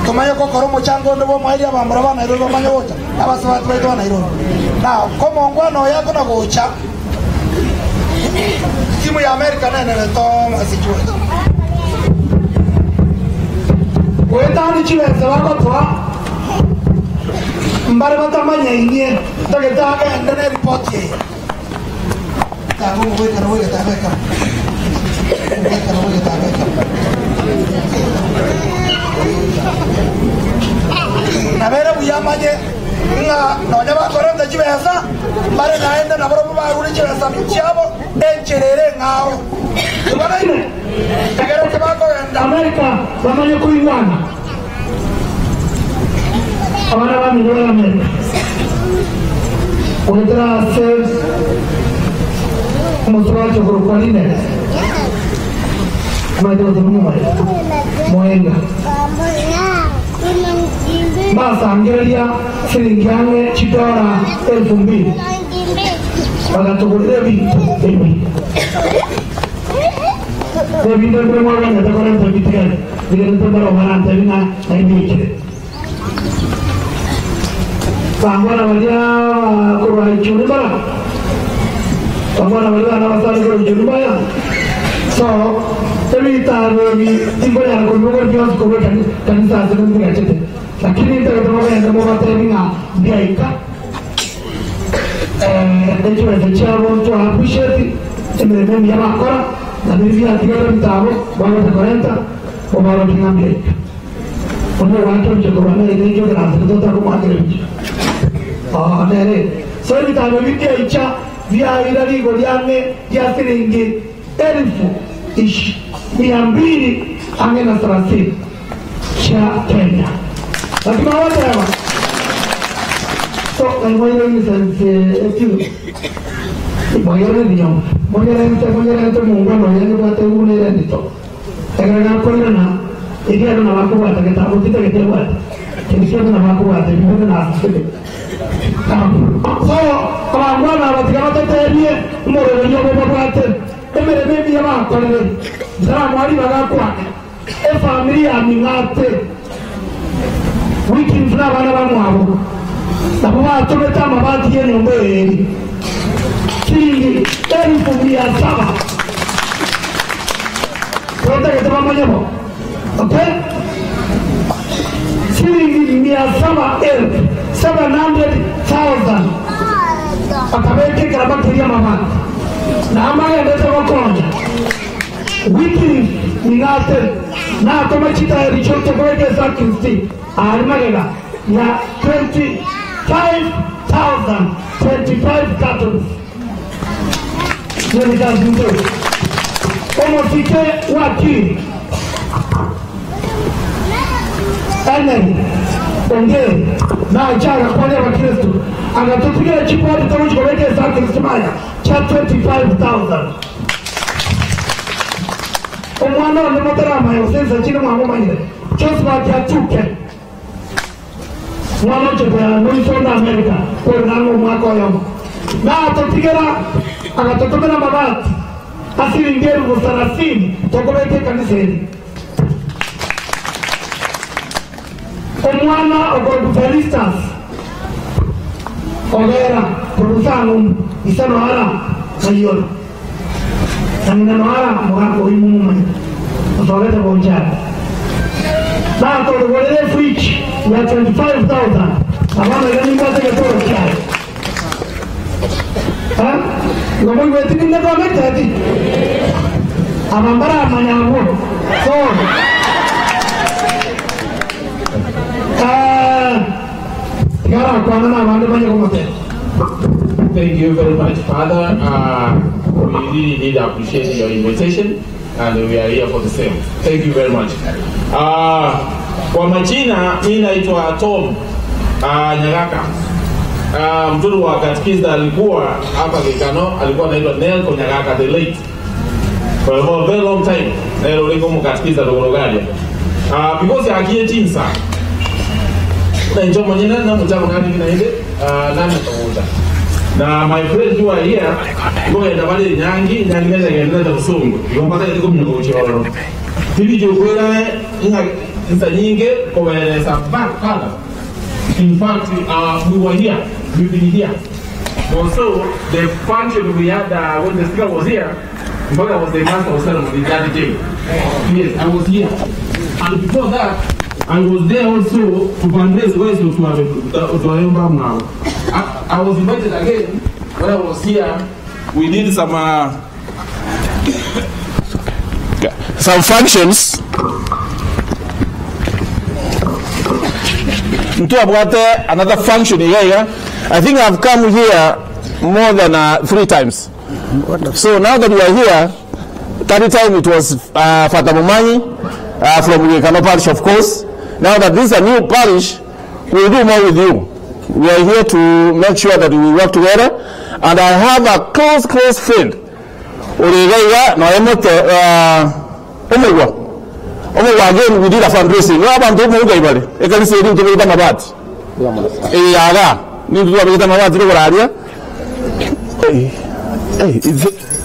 Tomanye gokora omochango onde bw'omoerio abamura ba Nairobi bamanye gocha, na abasubati baito ba Nairobi. Now, komongwana oyo akona gocha, timu ya America nenene Thomas George. Goetania chibesa bagotoa, mbare batamanyainie, ntagete agende neripoti eye. Tanga omogwekano bw'egetabu ekemo, omogwekano bw'egetabu ekemo. Nabo ere buya amanye ng'a nonya bakorenta chibesa, mbare naende nabarobwo barure chibesa chiabo enchera ere eng'ao. Tobanaine? Ekero tibakogenda Amerika bamanye koigwana. Abana bamino bare Amerika goetera ase omosubati okorokwa Linet, omanyete gose momoyo moenga, mbasangereria siringi ang'e chidora elfu mbili, bagatogorera ebinto ebi. Ebinto ebio mwagwenerete korenta bitigare, bigenderete mbare obarantebi ng'a nari biikire. Bangwana baria korwa ichuni mbara, bangwana baria bana abasani korwa ichuni mbaya. So, ebitabu ebi tinkonyara kobibogoria bionsi korwa ekanisa ase mbigachete, lakini ntagete mogende mobatebi ng'a mbiaika. Echibesa chiabo ntwa appreciate emeremo emiya bakora, na biria biatigarire bitabo bagocha korenta obarokie ng'a mbiaika. Onde ogoaka ebicha korwa America inche okeranse totakomoakera ebicha. Oo nere. So ebitabo ebi mbiaicha biaira rigori ang'e ria siringi elfu ish mia mbili ang'e na sarasini chia Kenya. Naki bagoteba? So naimoire incense etiu moyere ebinyomba moyerente moyerente omongwana oye nibwate buna ere endito ekero gakoirana ebiaro nabo akobwata getabu titagete ebwate kende kionsi nabo akobwata ebio binde nasesete So abangwana aba tiga batotebie omoroberio obo babwate emeremo emiya bakorire ntaramoa ribaga akwane Efamiri ya Ming'ate, Wickins na abana bamwabo nabwo batomete amabati y'enyomba eye eri chiringi 700,000. Totagete bamanye bo. Okay? Chiringi 700,000, 700,000 bakabeka ekerama keria amabati na amagendete gokonya. Wycliffe Ming'ate natome chitaeri chi'otokoreka esakristi aria magega ya 25,025 cartons y'ebisasimero. Omosike wakili Henry Ongeri nache agakwania abakristo agatotigera chipoti togochi kobeka esakristi magega chia 25,000. Omwana onde motaramanya gose ensa chinde mwamomanyire, Josephat Atuke, mwana ochete noiso onde America ore nang'e omwaka oyomo, natotigera agatotomera amabati asiringi erubu sarasini tokobeka ekanisa eri. Omwana okorokwa Felistus ogera korwa Sang'umbu, ise Noara Mayoro. Na ng'ina Noara omogaka oyio momomanyete, osogete gocha aa. Nakorogorera efridge ya 25,000 na bono iga nimbwate egetoro kiaye. Eh? Igo moigweti ninde connected? Aba mbaramanya abwo. So, eh, tiga arakwana na abande banye komotebia. Thank you very much, Father. Uh, we really did appreciate your invitation and we are here for the same. Thank you very much. Uh, kwa majina mi naitwa Tom uh, Nyagaka. Uh, mtoto wa katekista alikuwa hapa Gikano, alikuwa anaitwa Nelko Nyagaka the late for a very long time. Nero liko mukatekista logorogaria. Uh, because akiye chinsa na incho mwenyewe na mutabo nani na inde uh, nani togocha na my friends who are here ngogenda bari nyangi nyangi neza ngenda ta busungu ngombata ndi kumenya gochiororo bibi jokwera inga Nsa nyinge koberesa back further. In fact, we were here, we've been here. Also, the function we had when the speaker was here, Mbaga was the master of ceremony that day. Yes, I was here. And before that, I was there also to fundraise ways to now. I was invited again when I was here. We did some functions. Ntuabwate another function here. I think I've come here more than 3 times. So now that we are here, that time it was Father Mumanyi from Gekano Parish, of course. Now that this is a new parish, we'll do more with you. We are here to make sure that we work together. And I have a close, close friend. Urigaiga no emote omugwa. Omugwa again we did a fundraising. No abantu omuga ibale. Ekanisa eri ntubita mabati. Eh yaga. Ni ntubita mabati rugararia. Eh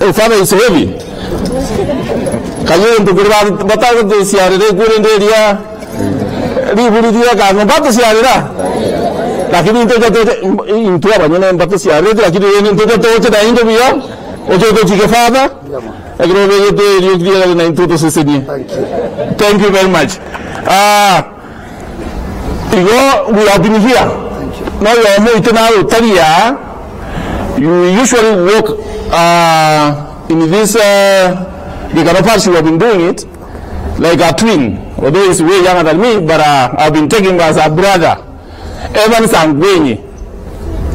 eh father is heavy. Kayo ntukuri batago tusiarire kuri nderia. Riburiria ka mbato siarira. Lakini ntoja intu abanyene mbato siarire lakini ntoja toche da indo biyo. Ojo to chike father. Thank you very much. We have been here. Now you are more You usually work in this the parish. We have been doing it like a twin, although he's way younger than me, but I've been taking him as a brother. Evans Angwenyi.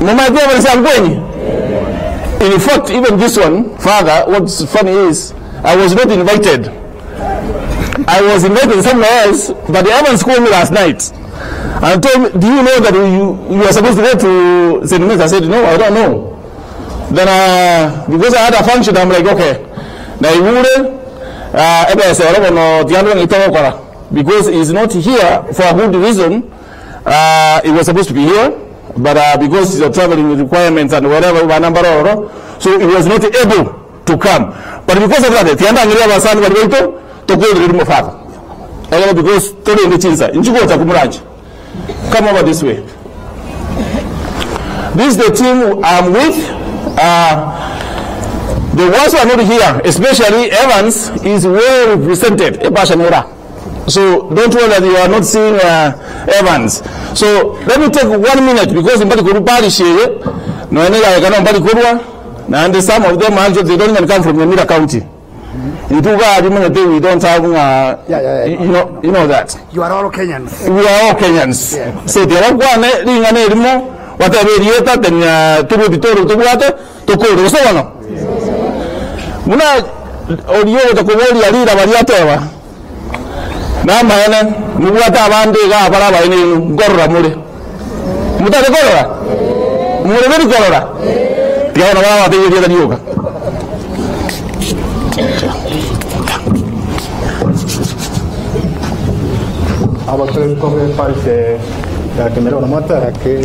Mama Evans Angwenyi. In fact, even this one, father, what's funny is, I was not invited. I was invited somewhere else, but the Evans called me last night and told me, do you know that you are supposed to go to St. Mary's? I said, no, I don't know. Then, because I had a function, I'm like, okay. Now, because he's not here for a good reason, he was supposed to be here. But because of traveling requirements and whatever, so he was not able to come. But because of that, because come over this way. This is the team I'm with. The ones who are not here, especially Evans, is well represented. So don't worry that you are not seeing Evans. So let me take 1 minute because in Mbali parish here, no and some of them actually they don't even come from Nyamira County. In Tuga, we don't have you know that. You are all Kenyans. We are all Kenyans. Yeah. So they are one whatever then Muna oriyo takuboli alira baliatewa. Namaene mubwata abandi ga baraba ine ngorora mure. Mutare gorora? Mure beri gorora? Tiaona baraba tegeria dioka. Abattre come parse ya kemero na matara ke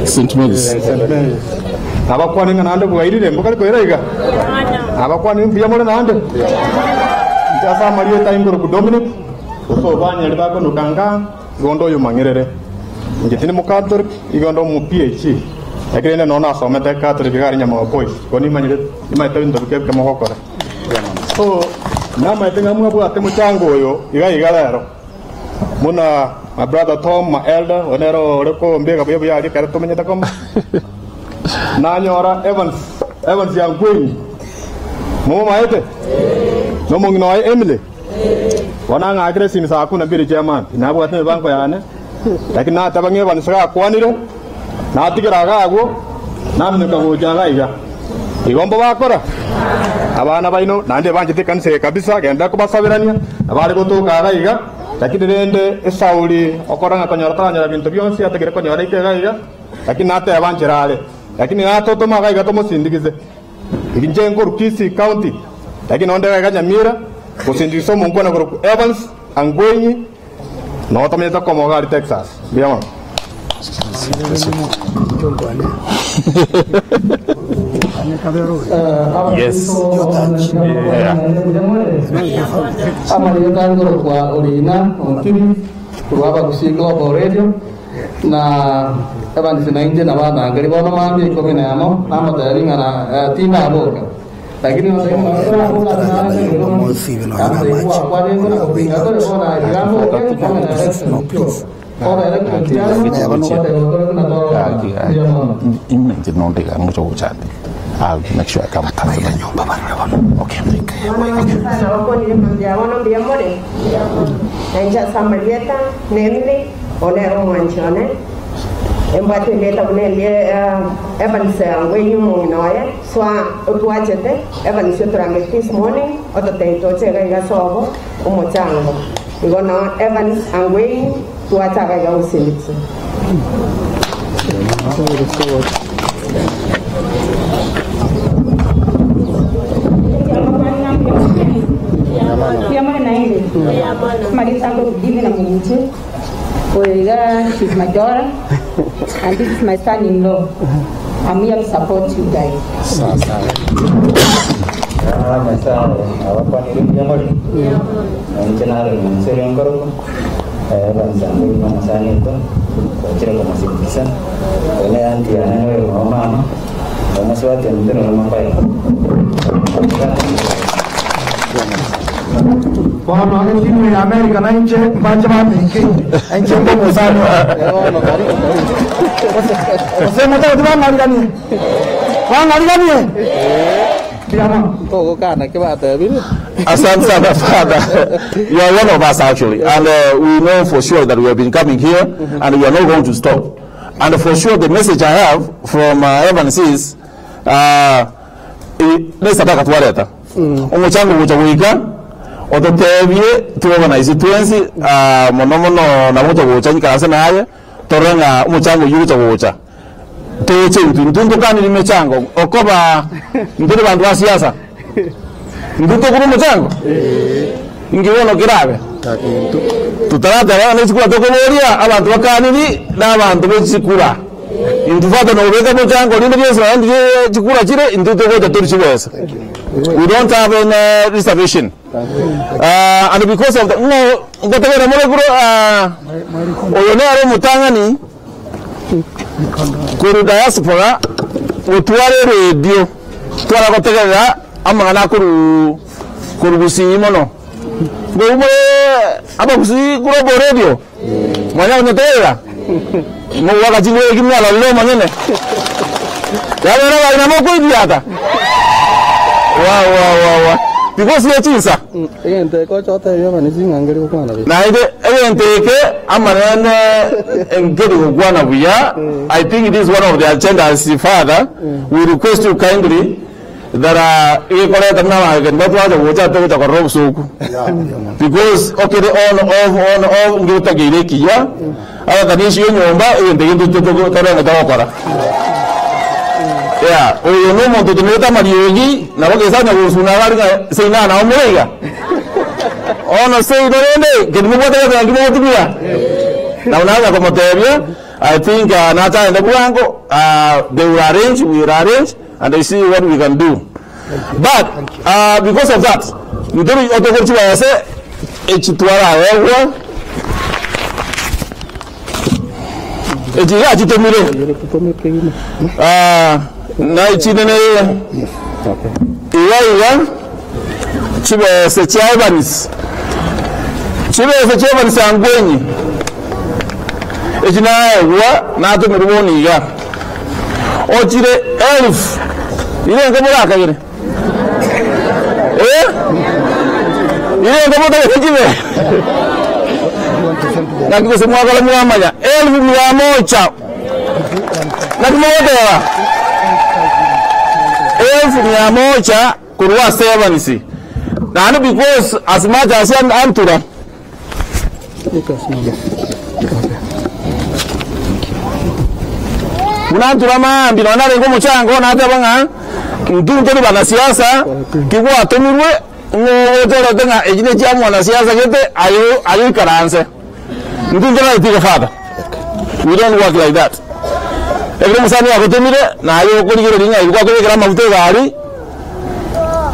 St. Mary's. St. Mary's. Abakwani ngana bwairire mbokari koiraiga. Abakwani mbuya mole nande. Njasa Maria taingoro ku Dominic. Uso banya libako nukanga gondo yo mang'erere. Ngetini mu Catholic igondo mu PH. Ekirene nona asomete Catholic gari nyama boys. Koni manyire imaite ndo bike kama hokora. So nama ite ngamwa bwate muchango oyo iga iga lero. Muna my brother Tom, my elder, onero oreko mbega buya buya ari kare tumenyete koma. Nanyora Evans, Evans Yangwenyi. Mumo maete? No mongino ai Emily. Wana ng'akire simi saa kumi na mbili chairman. Nabwate mibango yane. Lakini nataba Evans gakwanire. Natigera gagwo. Naminyuka gocha gaiga. Igombo bakora. Abana baino nande banjete kanisa kabisa genda kubasabirania. Abari gotoka gaiga. Lakini rende esauli okoranga konyora tanyora bintu byonsi ategere konyora ike gaiga. Lakini nate abancherale. Lakini natoto magaiga tomosindikize. Ikinje nguru Kisii County. Lakini onde gaiga Nyamira kusindikisa omonko na guru Evans Angwenyi no tomenyete komoga ari Texas. Biamo. Yes. Amariyotangoro kwa Orina Ontiri Korwa Abagusii Global Radio, na Evans na inche nabo anangeria bono mambia ikomi na emo, namotebi ng'a na tindaboka. Lakini notebie ng'a nabo toraboka ase nare ase egetunwa, namotebi gwakwanete na goika tore bono aye tiga mboke, bono na election Bono election chiano, goteba tore buna togokora. Mbuya mono. Abana ba Nyasae nabakwanire mambia bono mbuya more, na inche ase amarieta n'Emily, oyo nere omwanchi one, embwate erieta buna eria Evans Angwenyi omong'ina oye, soa otwachete, Evans otorangetie this morning, ototebie toche iga iga sobo omochango. Igo noo Evans Angwenyi twacha iga iga gosindikia. Marita Gordini na Muguche. Oyo iga she's my daughter and this is my son-in-law. I'm here to support you guys. Nyasaye abakwanire mbuya more, na inche nare omonto ore nkorokwa Evans Angwenyi omosani oito, twachire komosindikisa, oyo nere aunty yane na oyo mwabo mama, na omosubati ominto noro mokoye. Bono etimu ya America na inche mbanche baminke, na inche mbe omosani obo. Gose motageti bang'ariganie? Bang'ariganie? Mbuya mono. Asante sana Father. You are one of us actually. And we know for sure that we have been coming here and we are not going to stop. And for sure the message I have from Evans is uh, nesadaka twareta omochango gocha goika ototebie tuorganize twensi uh, mono mono nabo gocha gocha nyikarase naye torore ng'a omochango oyio gocha gocha toche intwe intwe ntokaniri emechango okoba intwe ni banto ba siasa intwe tokore omochango inki bono kerabe totarateba ne chikura tokoboria abanto bakaniri na abanto be chikura intwe fata nobeka omochango rinde rionsi nonye ndiri chikura chire intwe togocha tori chibesa we don't have any reservation uh, and because of the ng'o ngotegera more kuro uh, oyo nere omotang'ani Korwa diaspora gotwara eredio twara gotegerera amang'ana akorwa korwa gusii mono. Nkoigwa more abagusii global radio mwanya konyetegerera mogoaka chinguru eki mwarorire omonyene yabera abagina mokoibiata wa wa wa wa because ye chinsa Egento eke oche otebie abanisi ng'a nkeri gokwana buya. Naende egento eke amanene nkeri gokwana buya, I think this is one of the agendas father, we request you kindly that egekoreta buna abageni batwacha gocha togocha korora obosoku because okere on off on off ngeotakeire ekiya agatani issue ya enyomba egento eke ntwe torenge togokora. Yeah, oyo nomonto otenerete amariogi, nabo gesa onye gosuna iga aria ng'a seino nao more iga. Bono seino rende, keri mobwate gose naki mogotumia? Nabo nacha komotebia, I think nachagende bwango, they will arrange, we will arrange and they see what we can do. But because of that, ntori otokori chibese echi twaraegwa, Echi iga chitomire Ah, na echinene iga iga chibese chia Evans chibese chia Evans Angwenyi echi naegwa natomerwa bono iga ochire elfu irenga morakagere eh irenga motagete chibe Naki gose mwakora mwamanya elfu mia moja naki mogoteba elfu mia moja korwa ase Evans naende because as much as antura buna antura maambia nonya narenge omochango nateba ng'a intwe ntori banasiasa ki gwatomirwe Ng'o ogotorete ng'a echi nechia mwanasiasa gete aye aye oikaranse? Intwe ntorareti igo father. We don't work like that. Ekero omosani agotomire naye okorigereria ng'a gwakobekera amafuta egari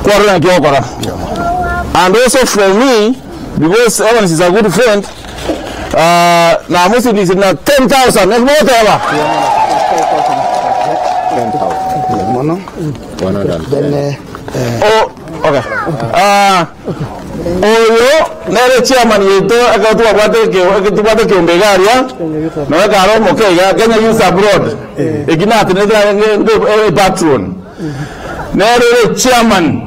kwarora naki ogokora. And also for me because Evans is a good friend. Namosindikisie na 10,000 naki mogoteba? Oh, okay. Ah, oyo nere chairman yaito ekero twabwate eke- eke tobwate ekeombe iga aria, nonya kare omoke iga, Kenya Youth Abroad, eki natenenete arenge nde epatron. Nere ore chairman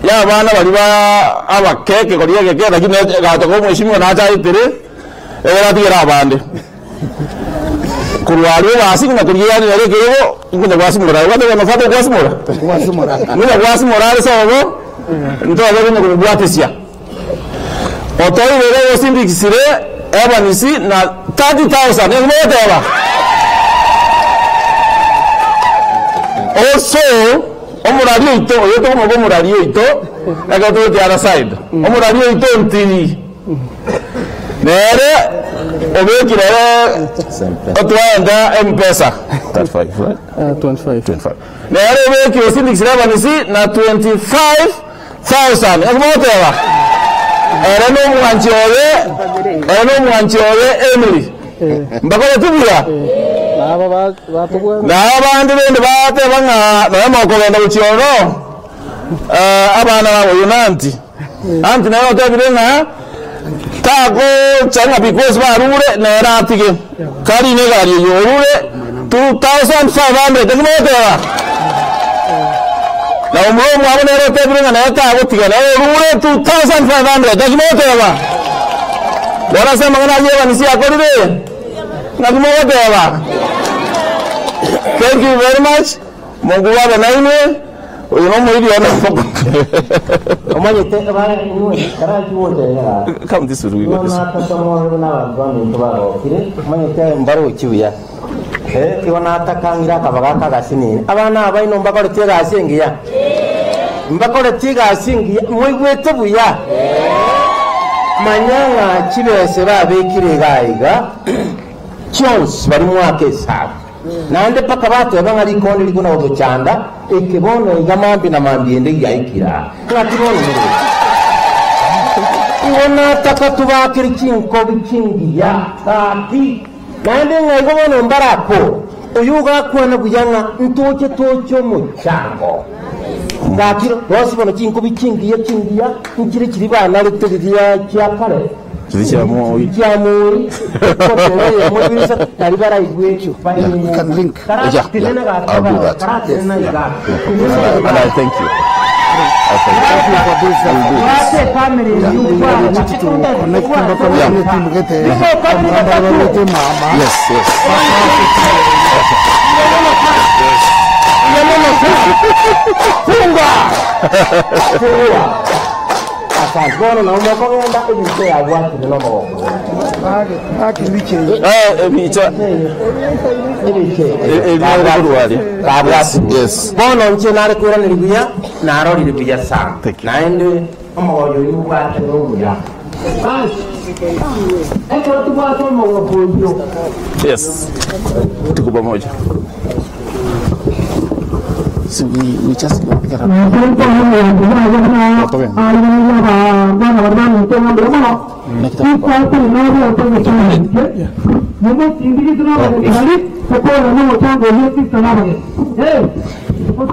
y'abana baria ba abake ekegori egeke, lakini egatoka omweshimiwa nache aetere, egere atigere abande. Korwa aria obasi ng'a korigia yaani nere ekerogo, nkonya gwasimora aye obwate bono fata okwasimora? Ngonya gwasimora are sobo, ntobe konya komobwatisia. Otoire iga osindikisire Evans na 30,000 nigo mogoteba? Also, omorari oito, oyo tokomoba omorari oito, ekero tore the other side, omorari oito ntiri. Nere obekire ere otwaenta M-Pesa. 35, right? 25. 25. Nere obekire osindikisire Evans na 25,000. Naki mogoteba? Ere nomwanchi oye, ere nomwanchi oye Emily. Mbakoreti buya? Nabo batogwera. Na abande bende bateba ng'a nonya mokogenda gochia ororo, abana babo oyo nanti. Anti nere otebire ng'a tagocha ng'a because barure nere atige. Karine egari eyio orure 2500 naki mogoteba? Na omura omwabo nere otebire ng'a nere tagotiga nere orure 2500 naki mogoteba? Bono ase amang'ana ayio ekanisa yakorire naki mogoteba? Thank you very much. Mungu abe nainwe, oyo nomoiri one omokungu. Omanyete abana inwe karachie gocha iga Come this way, we go this way. nataka more n'abantu baminto bagokire omanyete mbarochi buya Eh, igo nataka ng'ire akabaga aka agasinini abana aba ino mbakoreti egasi engiya mbakoreti egasi engiya mwaigwete buya manya ng'a chibese babekire iga iga chionsi bari mwaka esabu Naende mpaka bateba ng'a rikondo rikona gotochanda, eke bono iga mambia na mambia ende giaikire aa. Ng'aki bono moroche? Igo nataka tobakere chinkobi chingiya gaki. Naende ng'a igo bono mbarakore, oyo ogakwana buya ng'a ntoche toche omochango. Gaki rosi bono chinkobi chingiya chingiya nchire chiria banarete riria chia kare. Chiria chia moi. Chia moi, goteba eyemo ibere isato, nari baraigwe ekio. Yeah, yeah, I'll do that. Yes. And I thank you. I thank you. We'll do this. Yes, yes. Funga! Fungua! Asante. Bono nabo mokogenda ebinto yabwatire nomogoko. Eh, ebicha. Kabwatire. Yes. Bono inche nare koiraneria buya, narorire buya sana. Naende omogoyo oyio obwate nomuya. Basi, ekero tobwate omogoko oyio, Yes. Tuko pamoja. So we just go get up.